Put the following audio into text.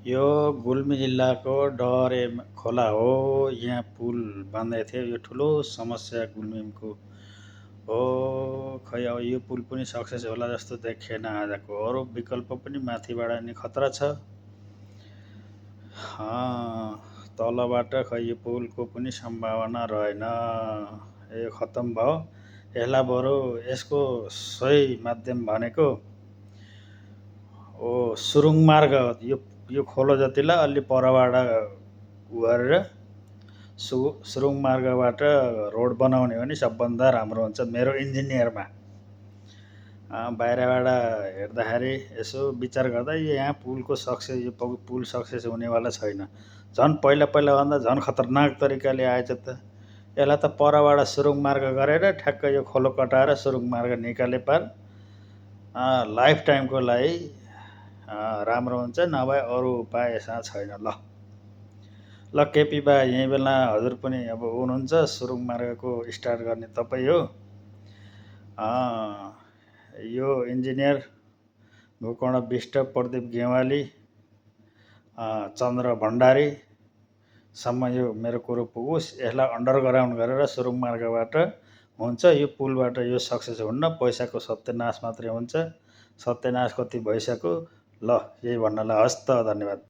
यो गुल्मी जिल्लाको डरे खोला हो। यहाँ पुल बन्दै थियो। यो ठुलो समस्या गुल्मीको हो। खै अब यो पुल पनि सक्सेस होला जस्तो देखिएन आजको। अरू विकल्प पनि माथिबाट नि खतरा छ। तलबाट खै यो पुलको पनि सम्भावना रहेन। यो खत्तम भयो। यसलाई बरु यसको सही माध्यम भनेको सुरुङ मार्ग यो खोलो जतिलाई अलि परबाट गरेर सुरुङ मार्गबाट रोड बनाउने हो भने सबभन्दा राम्रो हुन्छ मेरो इन्जिनियरमा। बाहिरबाट हेर्दाखेरि यसो विचार गर्दा यहाँ पुलको सक्सेस यो पुल सक्सेस हुनेवाला छैन। झन् पहिला भन्दा झन् खतरनाक तरिकाले आएछ त। यसलाई त परबाट सुरुङ मार्ग गरेर ठ्याक्क यो खोलो कटाएर सुरुङ मार्ग निकाले पार लाइफ टाइमको लागि राम्रो हुन्छ। नभए अरू उपाय यसमा छैन। ल केपी बा यही बेला हजुर पनि अब हुनुहुन्छ। सुरुङ मार्गको स्टार्ट गर्ने तपाईँ हो। यो इन्जिनियर गोकर्ण विष्ट, प्रदीप गेवाली, चन्द्र भण्डारीसम्म यो मेरो कुरो पुगोस्। यसलाई अन्डरग्राउन्ड गरेर सुरुङ मार्गबाट हुन्छ। यो पुलबाट यो सक्सेस हुन्न। पैसाको सत्यनाश मात्रै हुन्छ। सत्यनाश कति भइसक्यो। ल यही भन्नलाई हस् त, धन्यवाद।